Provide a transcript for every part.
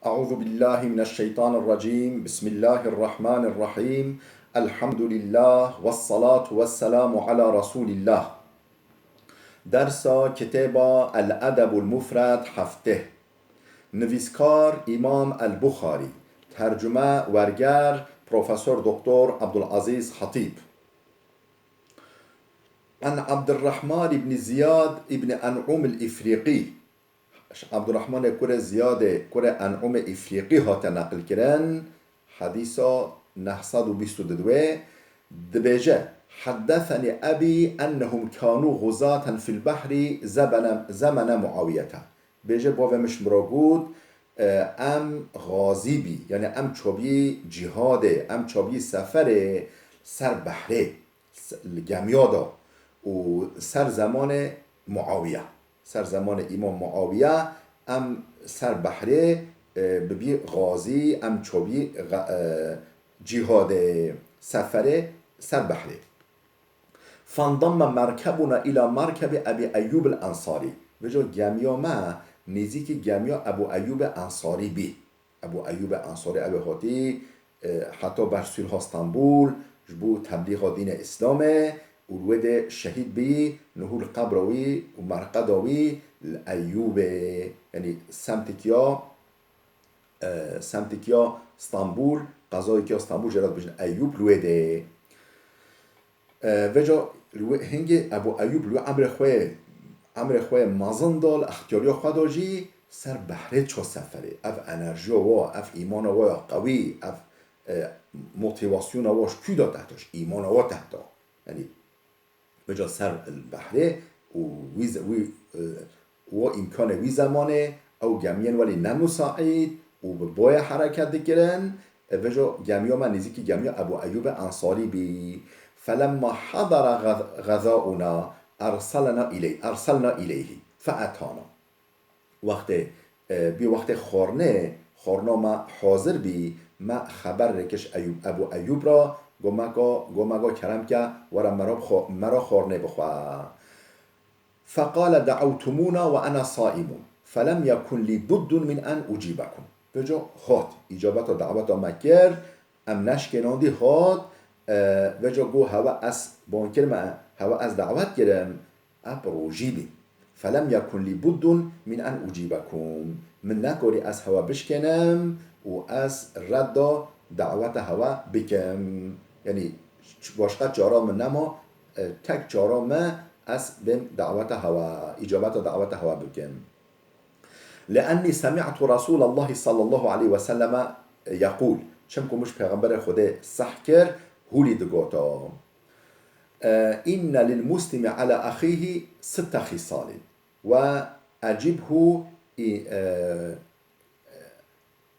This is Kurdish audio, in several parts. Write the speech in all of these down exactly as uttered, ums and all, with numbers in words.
أعوذ بالله من الشيطان الرجيم. بسم الله الرحمن الرحيم. الحمد لله والصلاة والسلام على رسول الله. Dersa kitêba El Edebul Mufred heftê. Nivîskar Îmam El Buxarî. Tercume werger Profesor Doktor Abdulaziz Hatîb. An Abdurrahman ibn Ziyad ibn En'um el-Ifriqî. Abdurrahmanê kurê Ziyadê kurê En'umê Îfriqî hate neqilkirin. Hedîsa neh sed û bîst û du dibêje, Heddesenî ebî ennehum kânû xuzaten fil behrî zebene, zemene Muawiyete. Bêje bavê min ji min re got, e, em xazî bî, yani em çabî cîhadê, em çabî seferê ser behrê, se-, li gemiya de û ser zemanê Muawiye, ser zemanê Îmam Muawiye em ser behrê, e, bibî xazî, em çabî xe-, e, cîhadê, seferê ser behrê. Fandamme merkebuna ila merkebi Ebî Eyyûb el Ensarî. Vêca gemiya me nêzîkî gemiya Ebû Eyyûb Ensarî bî. Ebû Eyyûb Ensarî ew ê hatî, e, heta ber Sûlha Stenbul ji bo teblîxa dînê Îslamê û li wê de şehîd bî, niho li qebra wî û merqeda wî li Eyyûbê, yanî semtîkiya, e, semtîkiya Stenbul, qezayêkiya Stenbul jê re dibêjin Eyyûb li wê de. E, vêca li wê hingê Ebû Eyyûb li wê emrê xwe, emrê xwe mezin da, li extiyariya xwe da jî ser behrê ço seferê. Ev enerjiya wa, ev îmana wa ya qewî, ev, e, motîvasyona wa ji kû da tehta, ji îmana wa tehta. Yanî, vêca ser behrê û wî ze-, wî, e, û îmkanê wî zemanê ew gemiyên welî ne musaîd û bi boye hereket dikirin, e, vêca gemiya me nêzîkî gemiya Ebû Eyyûbê Ensarî bî. Felemma hedara xez-, xezaûna erselna îley-, erselna îleyhî feetana. Wextê, e, bî wextê xwarnê, xwarna me hazir bî, me xeber rêkir ji Eyûb, Ebû Eyyûb re, got me ka, got me ka kerem ke, were me re bixwe-, me re xwarnê bixwe. Feqale da'awtumûna ve ena saîmûn. Felem yekun lî buddun min en ucîbekum. Vêca hat, îcabeta daweta me kir, em neşkênandî hat, e, vêca got hewe ez ban kirime, hewe ez dawet kirim, ev rojî bî. Felem yekun lî buddun min en ucîbekum. Min nekarî ez hewe bişkênim û ez redda daweta hewe bikim. Yanî ç-, başqa çara min nema, e, tek çara me ez bêm daweta hewa, îcabeta daweta hewa bikim. Liennî semi'tu Resûlallahî sallallahu aleyhi ve selleme yeqûl. Çimku min ji Pêxemberê Xwedê seh kir, hûlî digota, e, inne lil muslimi ala axîhî sitte xîsalin ve ecibhu i-, e,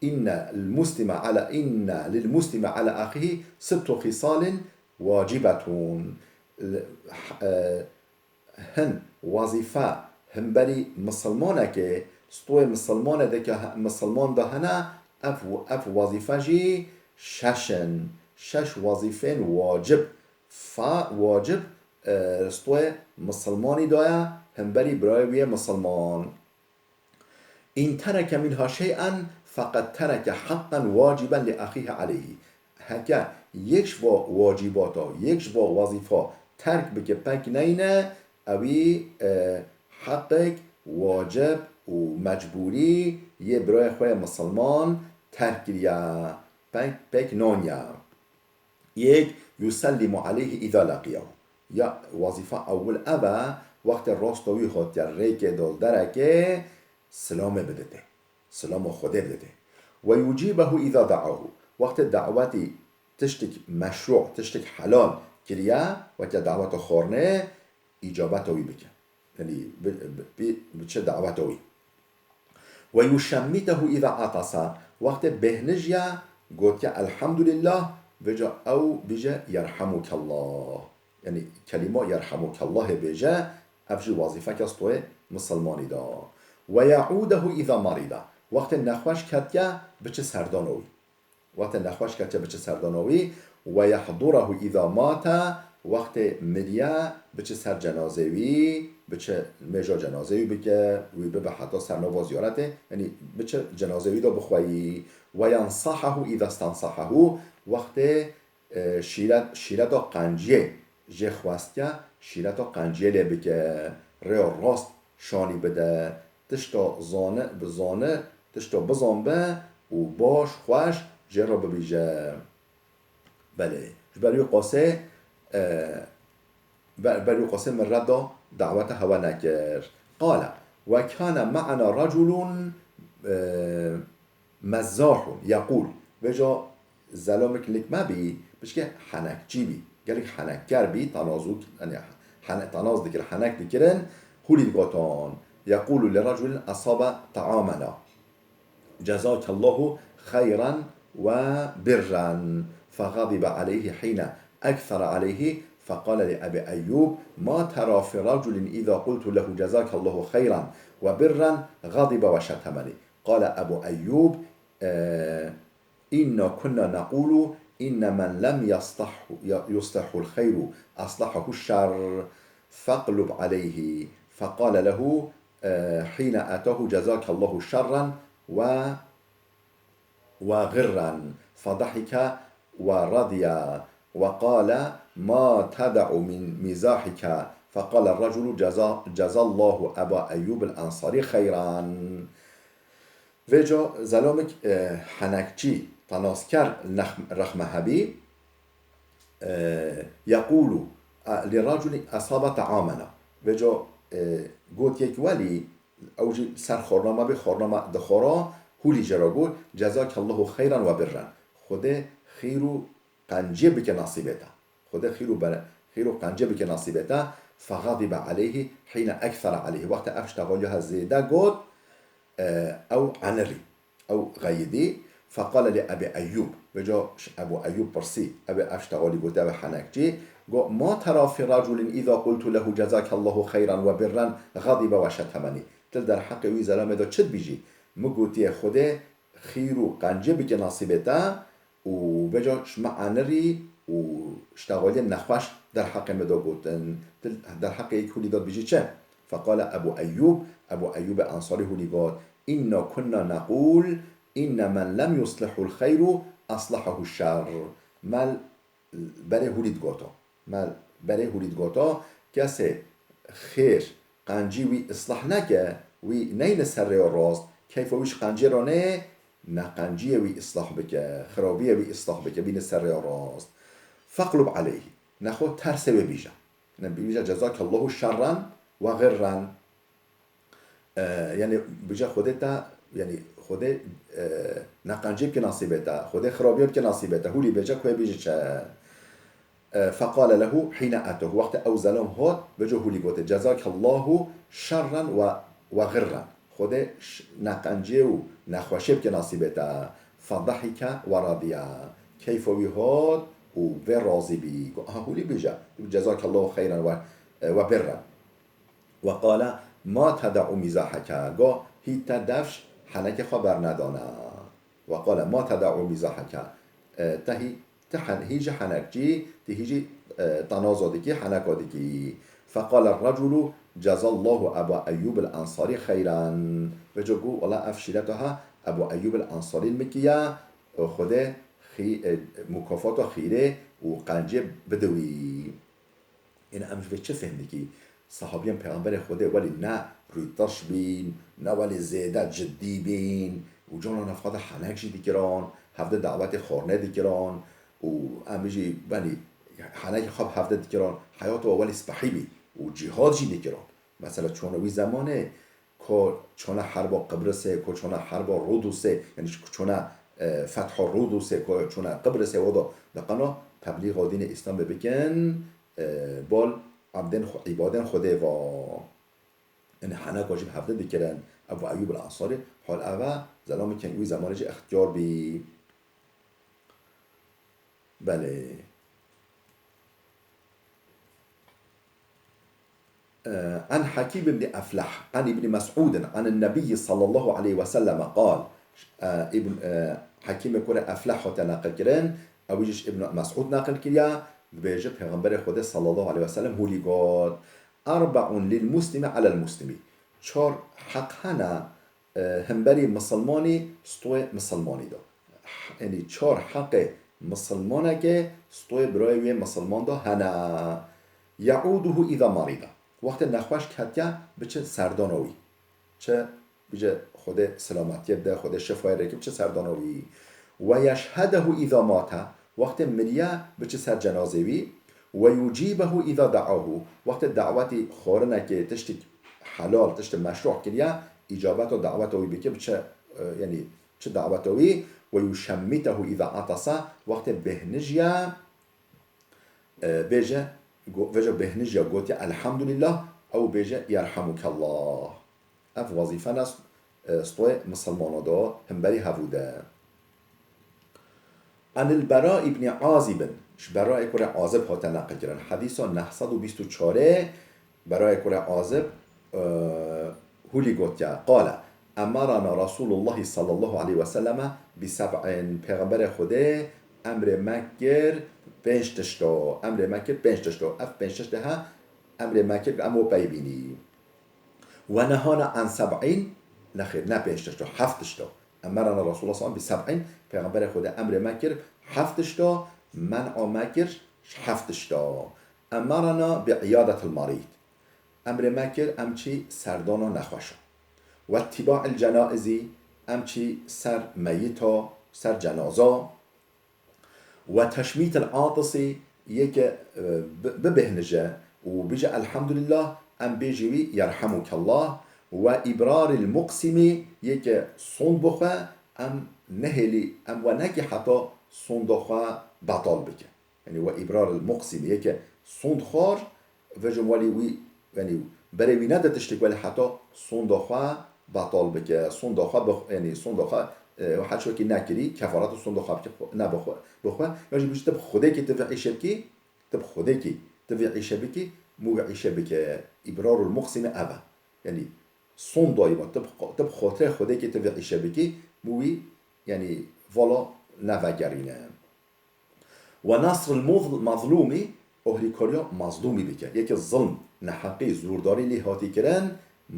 inne lil muslime ala, inne lil muslime ala axîhî sittu xîsalin wacibetun. L-, e, hin wezîfe himberî misilmanekê, stoyê misilmanê de ke he-, misilman de hene, ev, ev wezîfe jî şeş in. Şeş wezîfên wacib, fa-, wacib, e, stoyê misilmanî de ye, himberî birayê wî yê misilman. In tereke minha şey'en feqed tereke haqqen waciben li axihi aleyhi. Heke yek ji va wacibata, yek ji va wezîfa terk bike, pek neyne, ewî, e, heqek wacib û mecbûrî yê birayê xwe yê misilman terk kiriye, pek, pek naniye. Yek, yusellimu aleyhi îza leqiyahu. Ya wezîfa ewil ev e, wextê rasta wî hatiye rêkê dol derekê, silamê biditê. Silama Xwedê biditê. Ve yucîbehu îza da'ahu. Wextê dawetî tiştik meşrû, tiştik helal kiriye, weke daweta xwarnê, îcabeta wî bike. Yanî bi, bi, bi, biçe daweta wî. Ve yuşemmitehu îza atasa. Wextê bêhnij ya, gotiye elhamdulillah, vêca ew bêje yerhamukallah. Yanî kelîma yerhamukallahê bêje, ev jî wezîfeke stoyê misilmanî da. Ve ya'udehu îza marida. Wextê nexweş ketiye, biçe serdana wî. Wextê nexweş ketiye biçe serdana wî, ve yehdurehu îza mate, Wextê miriye, biçe ser cenazê wî, biçe mêja cenazê wî bike, wî bibe heta ser nava ziyaretê, yanî biçe cenazê wî de bixweyî. Ve yensahehu îza stensahehu, wextê, e, şîret, şîreta qenciyê jê xwestiye, şîreta qenciyê lê bike, rêya rast şanî bide, tişta zane, bizane, tişta bizan be û baş, xweş jê re bibîje. Belê. Ji ber wî qasê, e, ber, ber wî qasê min redda daweta hewe nekir. Qale, "Ve kâne me'ena reculun, e, mezzahun, yeqûl." Vêca zelamik lik me bî, pişke henekçî bî. Gelek henekker bî, tanazû, yani, hene-, tanaz dikir, henek dikirin, hûlî digotan. "Yeqûlu li reculin esabe ta'amena." "Cezakallahu xeyran ve birran." Feğadibe aleyhi hîne ekthara aleyhi feqale li Ebi Eyyûb, "Ma tera fi raculin îza qultu lehu cezakallahu xeyran ve birran, gadibe ve şetemeni." Qale Ebu Eyyûb, e, "Inna kunna nequlu inne men lem yastah-, ya-, yuslihul xeyru aslahahu şer, feqlub aleyhi." Feqale lehu, e, hîne etahu, "Cezakallahu şerran ve, ve girran." Fedahike ve radiya ve qale, "Ma teda'u min mizahike?" Feqale reculu, "Ceza-, cezallahu Eba Eyyub el-Ensari xeyran." Vêca zelamik, e, henekçî, tanazker nex-, rexme hebî, e, yeqûlu, e, li raculin esabe ta'amena. Vêca, e, got yek welî, ew jî ser xorna me bî, xorna me dixora, hûlî jê re got, "Cezakallahu xeyran ve birran." Xwedê xîr û qenciyê bike nasîbê te. Xwedê xîr û bere-, xîr û qenciyê bike nasîbê te. Fexadibe aleyhi hîne ekthara aleyhi. Wextê ev ştexaliya he zêde got, e, ew anirî, ew xeyidî. Feqale li Ebi Eyyûb. Vêca ş-, Ebu Eyyûb pirsî, ew ê ev ştexalî gote, ew ê henekçî. Got, "Ma tera fi raculin îza qultu lehu cezakallahu xeyran ve birran, xadibe ve şetemeni." Tu li derheqê wî zelamê de çi dibîjî? Min gotiye, "Xwedê xîr û qencê bike nasîbê te." Û vêca ji me anirî û ştexaliyên nexweş derheqê me de gotin. Tu derheqê yek hûlî de dibêjî çi? Feqale Ebu Eyyûb, Ebu Eyyûbê Ensarî hûlî got, "Inna kunna neqûl, inne men lem yuslihul xeyru aslahahu şer." Me berê hûlî digoto. Me berê hûlî digoto, kesê xêr qencî wî islah neke, wî neyne ser rêya rast, keyfa wî ji qencê re nê, ne qenciyê wî islah bike, xirabiyê wî islah bike, bîne ser rêya rast. Feqlub aleyhi, nexwe tersê wê bîje. Ne bîje, "Cezakallahu şerran ve girran." E, yani bîje Xwedê te, yani Xwedê, e, ne qencê bike nasîbê te, Xwedê xirabiyê bike nasîbê te, hûlî bêje ku wê bîje çi? E, feqale lehu hîne etuh. Wextê ew zelam hot, vêca hûlî gote, "Cezakallahu şerran ve, ve girran." Xwedê ş-, ne qencê û nexweşê bike nasîbê te. Fedahike ve radiya. Keyfa wî hot û vê razî bî. Got, "Aha, hûlî bêje. Cezakallahu xeyran ve, e, ve birran." Ve qale, "Ma teda'u mizaheke." Got, "Hî te defş henekê xwe bernedane." Ve qale, "Ma teda'u mizaheke." E, te hî, te hen-, hî jî henekçî, te hî jî, e, tanaza dikî, heneka dikî. Feqale reculu, "Cezallahu Eba Eyyub el-Ensari xeyran." Vêca got, "Wela ev şîreta ha Ebu Eyyub el-Ensari min kiya, e, Xwedê xî-, e, mukafata xîrê û qencê bide wî." Êne em ji vê çi fêhm dikî? Sahabiyên Pêxemberê Xwedê welî ne rûytirş bîn, ne welî zêde cidî bîn û canan ev qada henek jî dikiran, hevde dawetê xwarnê dikiran û em jî welî henekê xwe bi hevde dikiran, heyata we welî spehî bî û cîhad jî dikiran. Mesela çona wî zemanê ku çona herba Qibrisê, ku çona herba Rûdûsê, yanî ku çona, e, fetha Rûdûsê, ku çona Qibrisê, wada diqana teblîxa dînê Îslamê bikin, e, bal ebdên xwe, îbadên Xwedê va. Yanî heneka jî bi hevde dikirin. Ebu Eyyûb el-Ensarî, hal eve, zelamê keng wî zemanê jî extiyar bî. Belê. Ee, an Hakim ibn Eflah, an Ibn Mes'ud, an Nebiyyi sallallahu aleyhi ve sellem qal. Ee, Ibn, e, Hakimê kurê Eflah hate naqil kirin, ew jî ji Ibn Mes'ud naqil kiriya, Dibêje Pêxemberê Xwedê sallallahu aleyhi ve sellem hûlî got, "Erbe'un lil muslimi alel muslimi." Çar heq hene, e, hemberî misilmanî stoyê misilmanî de. Yanî çar heqê misilmanekê stoyê birayê wê misilman de hene. "Yauduhu iza marida." Wextê nexweş ketiye, biçe serdana wî. Çi bije Xwedê selametiyê bide, Xwedê şifayê rêke, biçe serdana wî. "Ve yeşhedehu iza mate", wextê miriye, biçe ser cenazê wî. "Ve yucibehu iza da'ahu", wextê dawetî xwarinekê, tiştik helal, tiştê meşrû kiriye, îcabeta daweta wî bike, biçe, e, yanî çi daweta wî. "Ve yuşemmitehu iza atasa", wextê bêhnijiye, e, bêje, go-, veja bêhnijiya gotiye, "Elhamdulillah", ew bêje, "Yerhamukallah." Ev wezîfe ne, e, stoyê misilmana de, hemberî hevû de. Anil Bera ibn Azibin, ji Berayê kurê Azib hate neqilkirin. Hedîsa neh sed û bîst û çarê, Berayê kurê Azib, e, hûlî gotiye, qale, emerana Resulullah sallallahu aleyhi ve selleme bi seb'in. Pêxemberê Xwedê emrê me kir pênc tişto. Emrê me kir pênc tişto. Ev pênc tişt de he, emrê me kir em o pey bînî. Ve nehana an seb'in, nexêr, ne pênc tişto, heft tişto. Emerana Resulullah sallallahu aleyhi ve sellem bi seb'in, Pêxemberê Xwedê emrê me kir heft tişto, men'a me kir heft tişto. Emerana bi iyadetil marid. Emrê me kir, em çî serdana nexweşan. Ve tiba'il cenaizî, em çî ser meyita, ser cenaza. Ve teşmîtil atisî, yeke, e, bi-, bibêhnije û bije elhamdulillah, em bêjî wî yerhamukallah. Ve ibraril muqsimî, yeke sond bixwe, em nehêlî, em we nekî heta sonda xwe betal bike. Yanî we îbraril muqsimî, yeke sond xwar, vejim welî wî, yanî berê wî nede tiştek welî heta sonda xwe betal bike, sonda xwe bix-, yanî sonda xwe, e, her çi wekî nekirî, kefareta sonda xwe bike, xwe, ne bixwe, bixwe. Ya jî bijî tu bi Xwedêkî tu vê îşe bikî, tu bi Xwedêkî tu vê îşe bikî, mû vê îşe bike. Îbrarul muqsimî ev e. Yanî sonda wî, tu bi xwe-, tu bi xotirê Xwedêkî tu vê îşe bikî, mû wî, yanî vala nevegerîne. Ve nasril muz-, mazlûmî, ohrîkariya mazlûmî bike. Yeke zilm, neheqî, zûrdarî lê hatî kirin,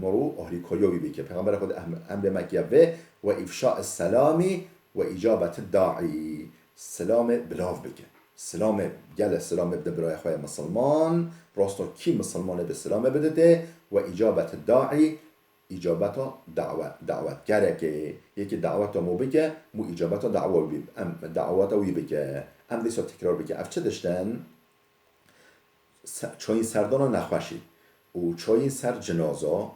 mirû ohrîkariya wî bike. Pêxemberê Xwedê em-, emrê me kiye vê, ve îfşae selamî ve îcabeti daî. Silamê bilav bike. Silamê, gele silamê bide birayê xwe yê misilman, rasta kî misilmanê bi silamê biditê, ve îcabeti daî, îcabeta dawe-, dawetgerekê, yekî daweta mû bike, mû îcabeta dawa wî, em, daweta wî bike. Em dîsa tekrar bike. Ev çi diştin? Se-, çayîn serdana nexweşî û çayîn ser cinaza,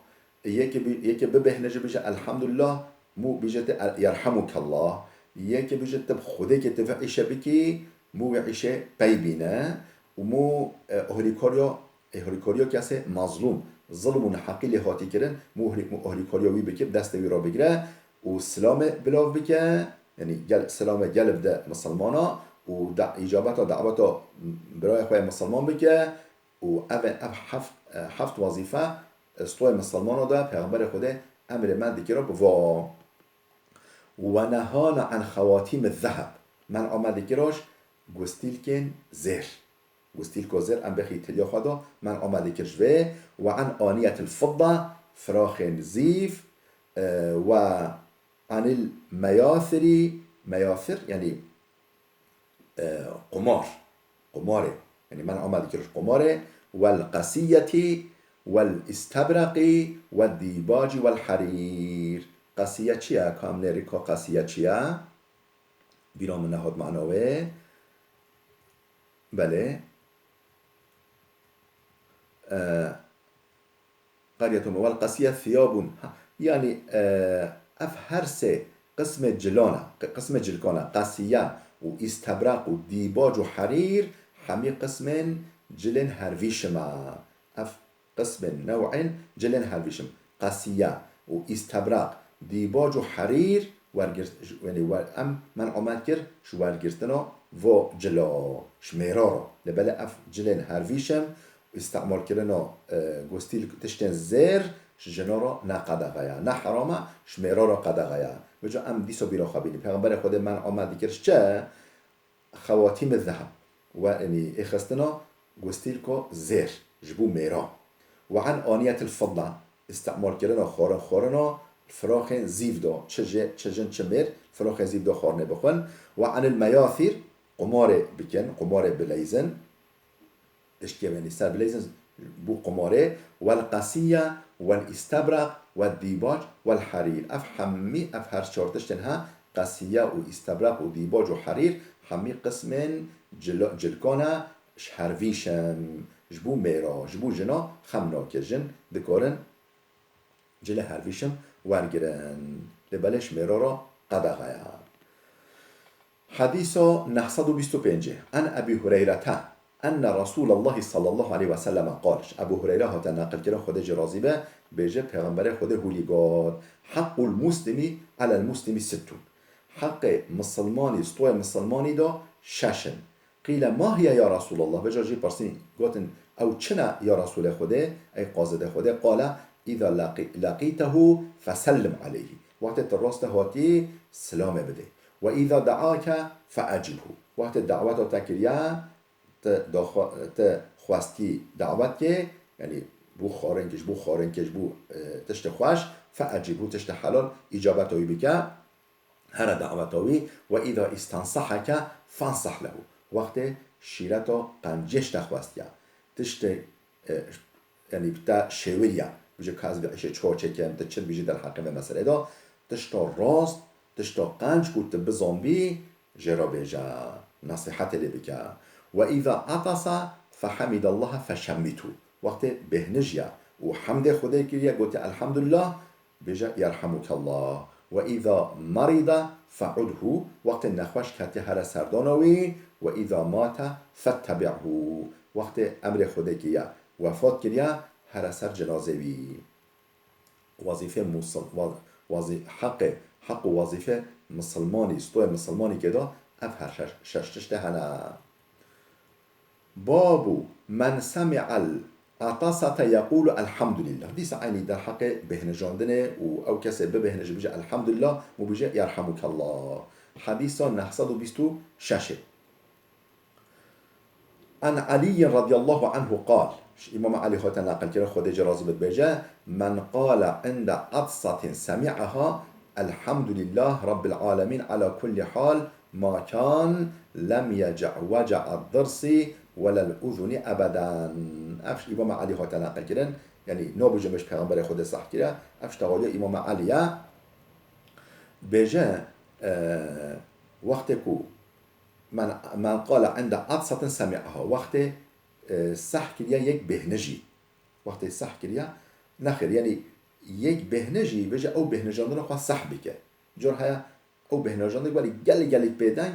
yekî bi-, yekî bibêhne jî bije elhamdulillah, mû bije te el-, yerhamukallah, yekî bije te bi Xwedêkê te vê îşe bikî, mû vê îşe pey bîne û mû, e, ohrîkariya Ê, ohrîkariya kesê mazlûm, zilm û neheqî lê hatî kirin, mû ohrî-, mû ohrîkariya wî bike, bi destê wî re bigire û silamê bilav bike, yanî gel, silamê gel bide misilmana û da-, îcabeta daweta birayê xwe yê misilman bike û ev ê, ev heft, e, heft wezîfe, e, stoyê misilmana de Pêxemberê Xwedê emrê me dikira bi va. Ve nehana an xewatîmi zeheb. Men'a me dikira ji gustîlkên zêr. Gustîlko zêr em bêxî tiliya xwe de, men'a me dikir ji vê. Ve an aniyetil fidda, firaxên zîv, e, ve anil meyasirî, meyasir, yanî, e, qumar, qumarê. Yanî men'a me dikir ji qumarê. Wel qesiyetî, wel îstebraqî, wel dîbacî, wel herîr. Qesiye çi ye? Ka em nêrî ka qesiye çi ye? Bîra min nehat mana wê. Belê. E, Qeriyetun, wel qesiye thiyabun. Ha, yanî, e, ev her sê qismê cilan e, qi-, qismê cilkan e. Qesiye û îstebraq û dîbac û herîr hemî qismên cilên hervîşim e. Ev qismên new'ên cilên hervîşim. Qesiye û îstebraq, dîbac û herîr, wergirt-, yanî wer-, em, men'a me kir ji wergirtina vo cila, ji mêra re. Lê belê ev cilên hervîşim, îstemalkirina, e, gustîl tiştên zêr ji jina re ne qedexe ye, ne heram e, ji mêra re qedexe ye. Vêca em dîsa bîra xwe bînî. Pêxemberê Xwedê men'a me dikir ji çi? Xewatîmê zeheb. we, yanî êxistina gustîlko zêr ji bo mêra. Ve an aniyetil fidda, îstimalkirina xwarin xwarina firaxên zîv de, çi jê, çi jin, çi mêr, firaxên zîv de xwarinê bixwin. Ve anil meyasîr, qumarê bikin, qumarê bileyzin, tiştê venî ser bileyzin bo qumarê, wel qesiye, wel îstebraq, wel dîbac, wel herîr. Ev hemî, ev her çar tiştên ha, qesiye û îstebraq û dîbac û herîr, hemî qismên cil-, cilkana ji hervîşim, ji bo mêra, ji bo jina xem nake. Jin dikarin cilê hervîşim wergirin. Lê belê ji mêra re qedexe ye. Hedîsa neh sed û bîst û pêncê. An Ebî Hureyrete enne Resûlallahî sallallahu aleyhi ve selleme qal. Ji Ebû Hureyre hate neqilkirin, Xwedê jê razî be, bêje, Pêxemberê Xwedê hûlî got, Heqqul muslimi alel muslimi sittun. Heqê misilmanî, stoyê misilmanî de şeş in. Qîle ma hiye ya Resûlallah? Vêca jî pirsîn, gotin, ew çi ne ya Resûlê Xwedê, ey qazidê Xwedê? Qale, îza laqî-, laqîtehu fesellim aleyhî. Wextê tu rast te hatî, silamê bidê. Ve îza deake feecibhu. Wextê daweta te kiriye, tu daxwa-, tu xwestî dawet kê, yanî bo xwarin kê, ji bo xwarin kê, ji bo, e, tiştê xweş, feecibhu, tiştê helal, îcabeta wî bike. Here daweta wî, ve îza îstenseheke fenseh lehu. Wextê şîreta qenciyê ji te xwestiya, tiştê, e, yanî bi te şêwiriya, bêje ka ez vê îşê çawa çêkim, tu çi dibêjî derheqê vê meselê de, tişta rast, tişta qenc ku tu bizanbî, jê re bêje, nesîhetê lê bike. Ve îza atasa fehemidallaha feşemmithu. Wextê bêhnijiya û hemdê Xwedê kiriye, gotiye, Elhamdulillah, bêje, Yerhamukallah. Ve îza merîda feudhu, wextê nexweş ketiye here serdana wî, ve îza mate fettebi'hu, wextê emrê Xwedê kiriye, wefat kiriye, here ser cinazê wî. Wezîfê musil-, wa-, wezî-, heqê, heq û wezîfê misilmanî, stoyê misilmanî kê de ev her şeş, şeş tiştê hene. Babu men semi'el atasate yekulu elhamdulillah. Dîsa eynî derheqê bêhnijandinê û ew kesê bibêhnije bêje elhamdulillah û bêje yerhamukallah. Hedîsa neh sed û bîst û şeş ê. An Aliyyin radiyallahu anhu qal. Ji Îmam Elî hate neqilkirin, Xwedê jê razî be, dibêje, men qale inde atsatin semi'aha, Elhamdulillah Rabbil alemin ala kulli hal, ma kan lem yece' wece'ad dirsi welel uzuni ebeden. Ev ji Îmam Elî hate neqilkirin. Yanî nabêjin ji Pêxemberê Xwedê seh kiriye. Ev ji tevaliya Îmam Elî ye. Dibêje, e, wextê ku men, men qale inde atsatin semi'aha. Wextê, e, seh kiriye yek bêhnijî. Wextê seh kiriye, nexêr, yanî yek bêhnijî bêje ew bêhnijandina xwe seh bike. Cor heye ew bêhnijandin welî gelek gelek bêdeng,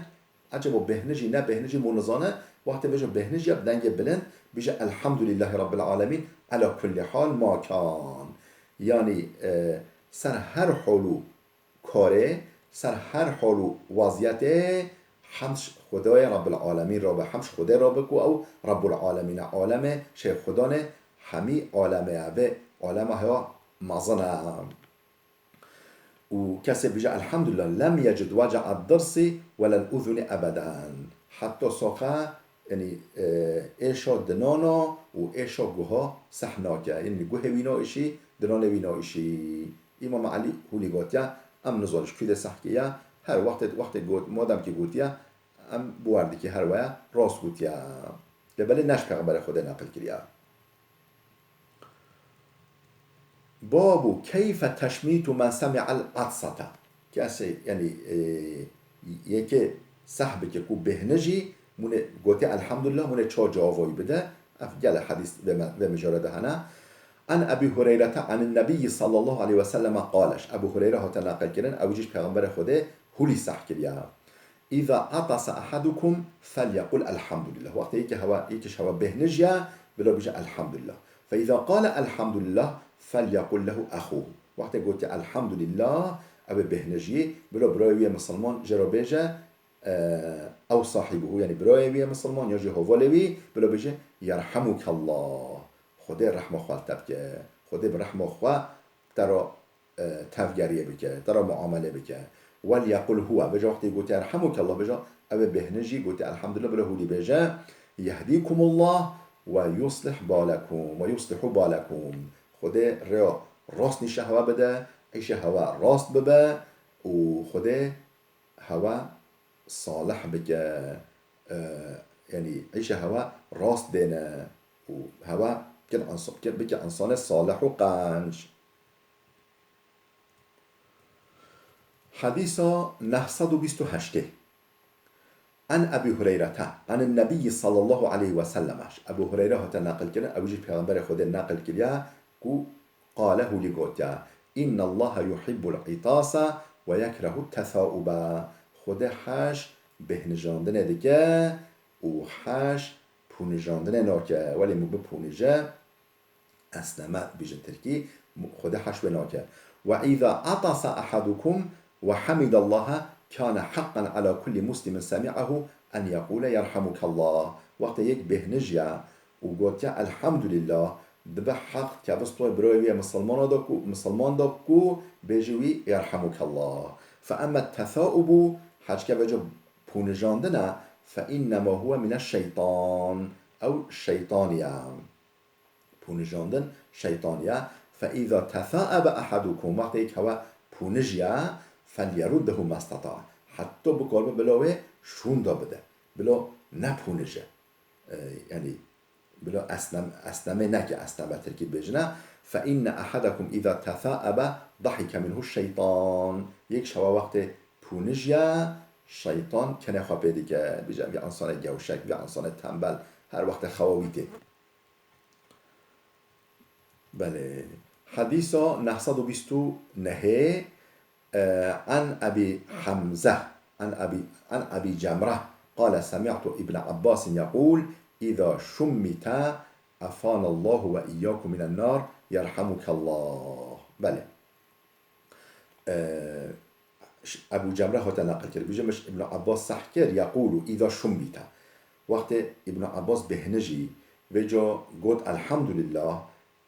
ecebo bêhnijî ne bêhnijî mû nizane, wextê bêje bêhnijî ya bi dengê bilind, bêje Elhamdulillahî Rabbil Alemîn, ala kullî hal ma kan. Yanî, e, ser her hol û karê, ser her hol û weziyetê hemd ji Xwedayê Rebbil Alemîn re be, hemd ji Xwedê re be ku ew Rebbul Alemîn e, alemê şey Xwedanê hemî alemê ye. Vê alema heya mezin e. Û kesê bêje, Elhamdulillah, lem yecid wece'ad dirsi welel uzuni ebeden. Heta saxe, yanî, e, êşa dinana û êşa guha seh nake. Yanî guhê wî naêşî, dinanê wî naêşî. Îmam Elî hûlî gotiye, em nizanî ji kû de seh kiriye, her wextê, wextê got, madem ki gotiye, em bawer dikî her weye rast gotiye. Lê belê ne ji Pêxemberê Xwedê neqil kiriye. Babu keyfe teşmîtu men semi'el atsata. Kesê, yanî, e, yekê seh bike ku bêhnijî, mûnê gotê Elhamdulillah, mûnê çawa cewava wî bide. Ev gelek hedîs vê me-, vê mijare de hene. An Ebî Hureyrete anin Nebiyyi sallallahu aleyhi ve selleme qale. Ji Ebû Hureyre hate neqilkirin, ew jî ji Pêxemberê Xwedê hûlî seh kiriye. Îza atasa ahadukum felyekul elhamdulillah. Wextê yekê hewa, yekê ji hewa bêhnijî ye, bila bêje elhamdulillah. Fe îza qale elhamdulillah felyekul lehu ahuhu. Wextê gotiye elhamdulillah, ew ê bêhnijî, bila birayê wî yê misilman jê re bêje, e, ew sahibuhu, yanî birayê wî yê misilman ya jî hevalê wî, bila bêje yerhamukallah. Xwedê rehma xwe li te bike. Xwedê bi rehma xwe te re, e, tevgeriyê bike, te re muamelê bike. وليقل هو. Vêca wextê gotiye "Yerhamukallah", vêca ew ê bêhnijî gotiye "Elhamdulillah", bila hûrî bêje "Yehdikumullah ve yuslih balekum, ve yuslihu balekum." Xwedê rêya rast nîşe hewe bide, îşê hewe rast bibe û Xwedê hewe salih bike. E, yanî îşê hewe rast bêne û hewe bikin insa-, bikin, bikin insanê salih û qenc. Hadîsa neh sed û bîst û heştê. An Ebî Hureyrete, an Nebî sallallahu aleyhi ve sellem. Ji Ebû Hureyre hate neqil kirin, ew jî Pêxemberê Xwedê neqil kiriye ku qale hûlî gotiye, "İnnallaha yuhibbul itasa ve yekrehu tesauba." Xwedê heş bêhnijandinê dike û heş pûnijandinê nake. Welê min bipûnije, esneme dibêjin tirkî, Xwedê heş wê nake. "Ve îza atasa ahadukum ve hamidallaha kâne haqqan ala kulli muslimin semi'ahu en yekûle yerhamukallah." Wextê yek bêhnij ya û gotiya "Elhamdulillah", dibe heq kevistwa birayê wî ye misilmana da ku, misilman da ku bêje wî "Yerhamukallah." Fe emma tesaubu, heçke vêca pûnijandin e, "fe innema huwe mine şeytan." Ew şeytanî ye. Pûnijandin şeytanî ye. "Fe îza tesaebe ahadukum", wextê yek hewe pûnijiye, "felyeruddehu mestata." Heta bikaribe bila wê şûnda bide. Bila nepûnije. E, yanî bila esnem-, esnemê neke, esneme tirkî dibêjine. "Fe inne ahadakum îza tesaebe dahike minhu şeytan." Yek ji hewe wextê pûnijiye, şeytan kenê xwe pê dike. Dibêje, "Vî insanê gewşek, vî insanê tembel, her wextê xewa wî tê." Belê. Hadîsa neh sed û bîst û nehê, e, an Ebî Hemze, an Ebî, an Ebî Cemre, qale semi'tu İbn Abbas yekûl, "İza şummite afanallahu ve iyyakum minen nar, yerhamukallah." Belê. E, ş-, Ebû Cemre hate neqil kir. Bêje min ji Îbn Abbas seh kir, yekûlu, "Îza şummite." Wextê Îbn Abbas bêhnijî, vêca got, "Elhamdulillah",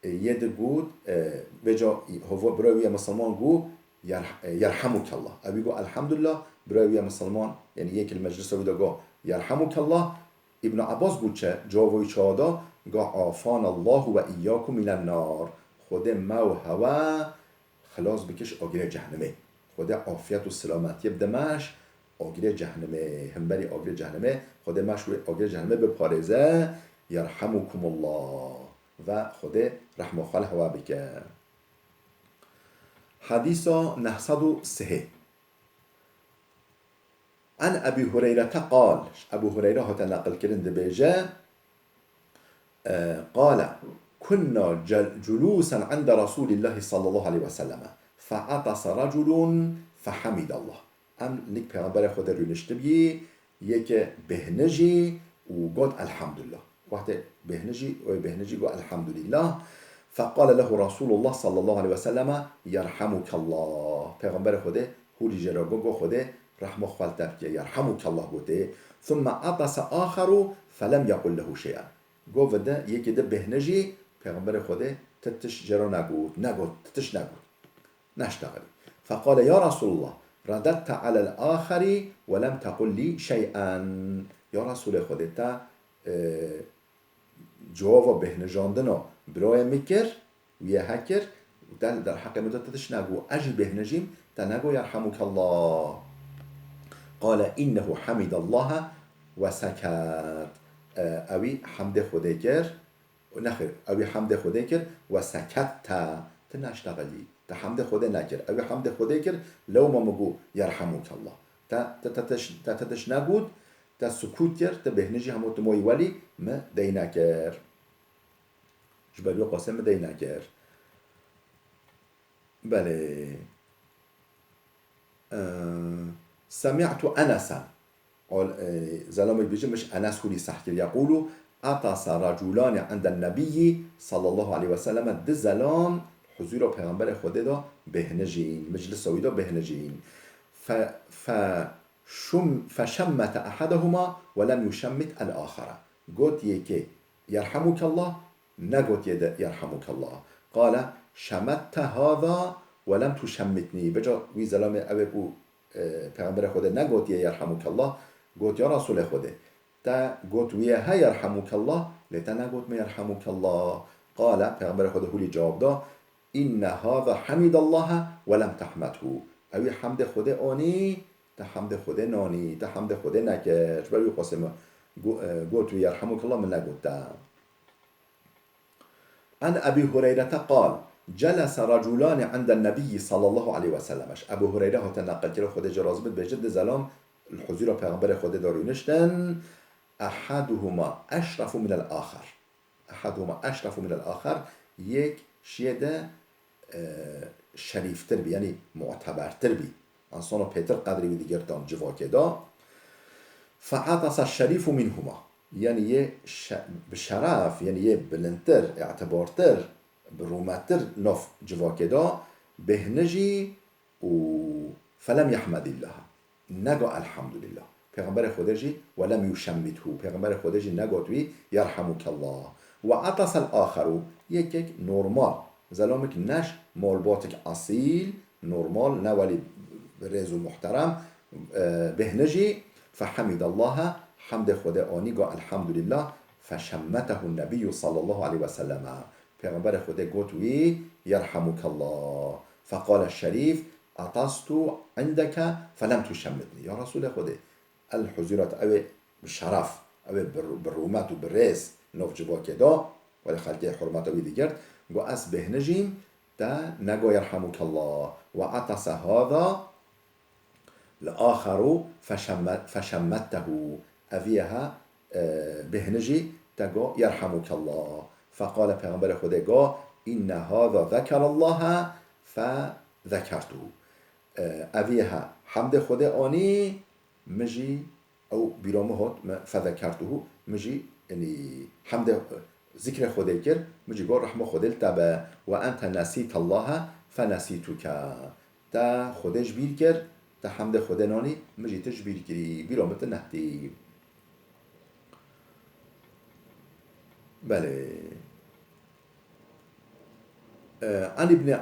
e, yê di got, e, vêca hova-, birayê wî ye misilman got, "Yer-, e, yerhamukallah." Ewî got, "Elhamdulillah", birayê wî ye misilman, yanî yek li meclisa wî de got, "Yerhamukallah." Îbn Abbas got çi? Cewaba wî çawa da? Got, "Afanallahu ve iyyakum minen nar." Xwedê me û hewe xilas bike ji agirê cehnimê. Xwedê afiyet û selametiyê bide me ji agirê cehnimê. Himberî agirê cehnimê, Xwedê me ji wê agirê cehnimê biparêze. Yerhamukumullah. Ve Xwedê rehma xwe li hewe bike. Hadîsa neh sed û sihê. An Ebî Hureyrete qal, ji Ebû Hureyre hate neqilkirin, dibêje, e, qale, "Kunna cel-, culûsen inde Resûlîllahî sallallahu aleyhi ve selleme, fe'atese reculun fehemîdallah." Em nik Pêxemberê Xwedê rûniştibî, yeke bêhnijî û got, "Elhamdulillah." Wextê bêhnijî, wê bêhnijî got, "Elhamdulillah." Feqale lehu Resulullah sallallahu aleyhi ve selleme, "Yerhamukallah." Pêxemberê Xwedê hûrî jê re got, got, "Xwedê rehma xwe li te bike, yerhamukallah," gotê. Thumme atase axeru felem yequl lehu şey'en. Got, vide yekê di bêhnijî, Pêxemberê Xwedê ti tişt jê re negot, negot, ti tişt negot. Neştexilî. Feqale, "Ya Resulallah, redette alel axeri ve lem tequl lî şey'en." Ya Resulê Xwedê, te, e, cewaba bêhnijandina birayê min kir, wî ye hekir, û te li derheqê min de ti tişt negot. Ez jî bêhnijîm, te negot, "Yerhamukallah." Qale, "Innehu hamidallaha ve seket." E, ewî hemdê Xwedê kir, Nexêr, ewî hemdê Xwedê kir, "Ve sekette." Ti neştexilî. Te hemdê Xwedê nekir. Ewî hemdê Xwedê kir, lewma min got, "Yerhamukallah." Te, te, te, te, te, te tişt negot, te sukût kir, te bêhnijî hemû tu moyî welî min dey nekir. Ji ber wê qasê min dey nekir. Belê. Ee, semi'tu Enesen. Ol-, e, zelamek bêjim, min ji Enes hûrî seh kir. Yekûlu, "Atasa raculani inden nebiyyi sallallahu aleyhi ve selleme." Di zelam huzûra Pêxemberê Xwedê de bêhnijîn, meclisa wî de bêhnijîn. Fe, fe şum, feşemmete ehedehuma ve lem yuşemmit el axere. Got yekê, "Yerhamukallah", negotiye de "Yerhamukallah." Qale, "Şemette hâzâ ve lem tuşemmitnî." Beca wî zelamê ew ê ku, e, Pêxemberê Xwedê negotiye yerhamukallah, got ya Resûlê Xwedê, te got wî ye he yerhamukallah, lê te negot me yerhamukallah. Qale, Pêxemberê Xwedê hûlî cewab da, inne haza hemidallaha ve lem tehmedhu. Ewî hemdê Xwedê anî, te hemdê Xwedê nanî, te hemdê Xwedê nekir. Ji ber wî xwesê me go-, e, got wî yerhamukallah, min negot te. An Ebî Hureyrete qal, celese reculani inde'n Nebiyyi sallallahu aleyhi ve sellem. Ji Ebû Hureyre hate neqilkirin, Xwedê jê razî bit, dibêje, du zelam li huzûra Pêxemberê Xwedê de rûniştin, ehaduhuma eşrefu minel axer. Ehaduhuma eşrefu minel axer, yek ji yê de, e, şerîftir bî, yanî mutebertir bî. Ansano pêtir qedrê wî digirtan civakê de. Fe'atasa şerîfu minhuma. Yanî yê şe-, bi şeref, yanî yê bilindtir, îtibartir, bi rûmettir nav civakê de bêhnijî û felem yehmedillah. Nego elhamdulillah. Pêxemberê Xwedê jî welem yuşemmithu. Pêxemberê Xwedê jî negot wî yerhamukallah. Ve atasel axeru. Yekek normal. Zelamik neş malbatik asîl, normal, ne welî rêz û muhterem, e, bêhnijî, fehemidallaha, hemdê Xwedê anî, got elhamdulillah, feşemmetehu nebiyyu sallallahu aleyhi ve selleme. Pêxemberê Xwedê got wî, yerhamukallah. Feqale şerîf, atastu indeke felem tuşemmitni. Ya Resûlê Xwedê, el huzûra te, ew ê bi şeref, ew ê bi, bi rûmet û bi rêz nav civakê de, welê xelkê hurmeta wî digirt, got, ez bêhnijîm, te nego yerhamukallah. Ve atasa hada, L-axeru feşemme-, feşemmettehu. Ev yê ha, e, bêhnijî te go, yerhamukallah. Feqale Pêxemberê Xwedê go, inne haza zekerallaha fezekertuhu. E, ev yê ha, hemdê Xwedê anî, min jî ew bîra min hot, me fezekertuhu, min jî, yanî, hemdê, zikrê Xwedê kir, min jî go, rehma Xwedê li te be. Ve ente nesîtallaha fenesîtuke. Te Xwedê ji bîr kir, te hemdê Xwedê nanî, min jî tu ji bîr kirî, bîra min tu nehtî. Belê. E, an Îbni,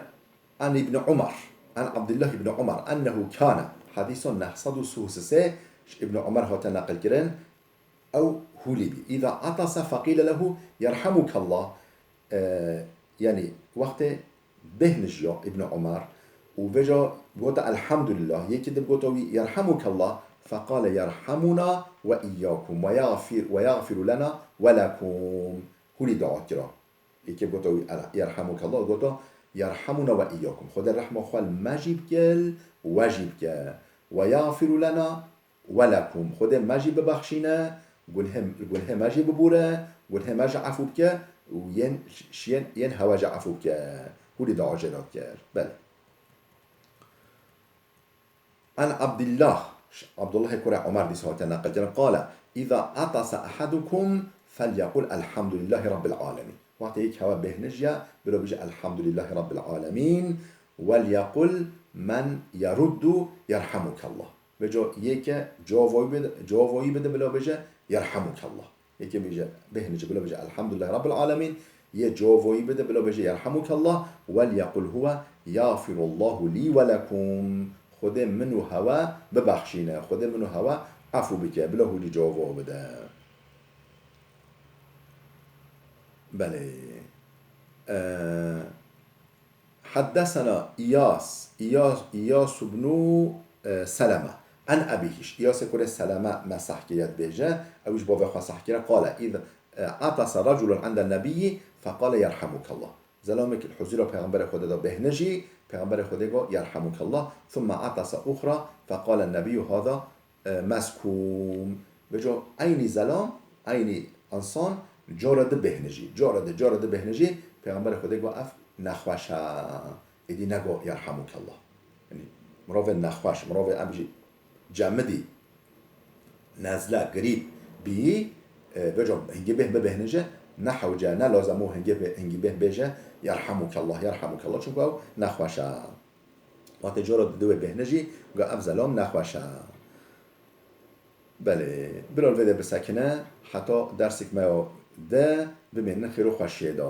an Îbni Umar, an Abdullah Îbni Umar, ennehu kâne, hadîsa neh sed û sî û sê, ji Îbni Umar hate neqilkirin, ew hûlî bî. Îza atasa feqîle lehu yerhamukallah. E, yanî wextê bêhnijiya Îbn Umar û vêca gota elhamdulillah, yekî din gota wî yerhamukallah, feqale yerhamuna ve iyyakum ve yagfir, ve yagfiru lena ve lekum. Hûlî dua kira. Yekê gota wî el-, yerhamukallah, gota yerhamuna ve iyyakum. Xwedê rehma xwe li me jî bike, we jî bike. Ve yagfiru lena ve lekum. Xwedê me jî bibexşîne, gunhê, gunhê me jî bibûre, gunhê me jî efû bike û yên, şiyên, yên hewe jî efû bike. Hûlî dua jê re dikir. Belê. An Abdillah, Abdullahê kurê Omer dîsa hate neqilkirin, qale, îza atasa ehadukum felyekul elhamdulillahî rabbil alemîn. Wextê yek hewe bêhnijiya, bilo bije elhamdulillahî rabbil alemîn, welyekul men yeruddu yerhamukallah. Vêca yê ke cewavoyî bide, cewavoyî bide, bila bêje, yerhamukallah. Yê ke bêje, bêhnije, bila bêje, elhamdulillah rabbil alemîn. Yê cewavoyî bide, bila bêje, yerhamukallah. Wel yekul huwe yagfirullahu lî ve lekum. Xwedê min û hewe bibexşîne. Xwedê min û hewe efû bike. Bila hûlî cewavo bide. Belê. Ee, Haddesena İyas, İyas, İyas ibnu, e, Seleme. En ebihi, ji İyasê kurê Seleme me seh kiriye dibêje, ew ji bavê xwe seh kire, qale, iz, e, atasa reculun inde nebiyyi, feqale yerhamukallah. Zelamek li huzura Peyxemberê Xwedê de bêhnijî, Peyxemberê Xwedê got, yerhamukallah. Thumme atasa uxra, feqale nebiyyu hada e, meskûm. Vêca eynî zelam, eynî însan cara di bêhnijî, cara di, cara di bêhnijî, Pêxemberê Xwedê got, ev nexweş e. Êdî nego, yerhamukallah. Yanî, mirovê nexweş, mirovê em jî cemidî, nezle, grîp bîyî, e, vêca hingî bêhn bibêhnije, ne hewce, ne lazem û hingî bê-, hingî bêhn bêje, yerhamukallah, yerhamukallah. Çunku ew nexweş e. Wextê cara di wê bêhnijî, got, ev zelam nexweş e. Belê, bila li vê de bisekine, heta dersek me ya de bimînin xêr û xweşiyê de.